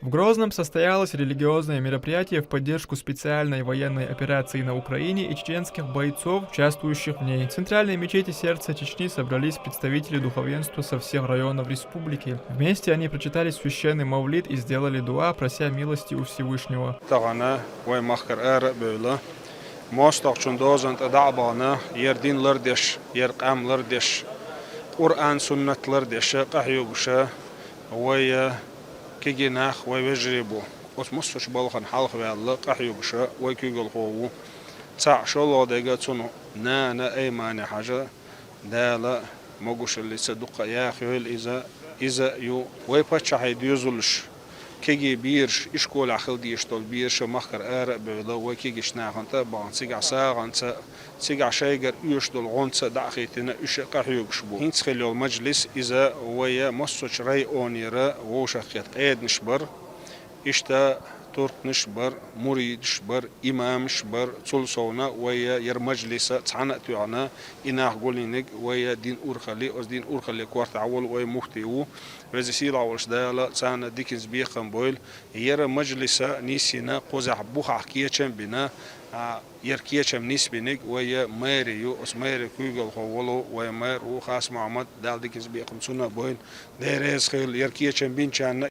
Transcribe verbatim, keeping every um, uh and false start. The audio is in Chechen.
В Грозном состоялось религиозное мероприятие в поддержку специальной военной операции на Украине и чеченских бойцов, участвующих в ней. В центральной мечети сердца Чечни собрались представители духовенства со всех районов республики. Вместе они прочитали священный мавлид и сделали дуа, прося милости у Всевышнего. Тахана вай махкар ара бевла. Мостагчун дозан тадабана, ер дин лардеш, ер къам лардеш, Къуръан суннат лардеш, къахьюгуша, вай кигинах, вай вежрибу. Ос муссуч балхан халх вялла, къахьюгуша, вай кюгал хову. Ца шолодега цуну нана аймане хажа, Дала могушаллица дукха яхъёл иза, иза ю вай паччахьай доьзалш, кеги бирш, ишколахь хила дийш долу бирша махкара ара а бевла, вай кегиш нахана тӀа а бахана, цигахь сагӀанца, цигахь шайгара оьшуш долу гӀонца дӀа а хийтина, уьш а къахьоьгуш бу. ХӀинца хила йолу мажлис иза вай массочу районера вовшахкхетта къеданаш бар. Иштта туркнаш бар, муридаш бар, имамаш бар, цул совна вай яра мажлиса цхьана а тоьхна, и нах гулйиниг вай дин урхалли, оцу дин урхалли кортахь волу вай муфти ву. Веза сийлахь волуш Дала царна диканца бекхам бойла. Яра мажлиса нисйина кхузахь бухахь кечам а бина, а, яра кечам нисбиниг вай мэри ю, оцу мэри куьйгалхо волу вай мэр ву Хас Мухьаммад, Дала диканца бекхам цунна а бойла. Дела реза хила, яра кечам бинчарна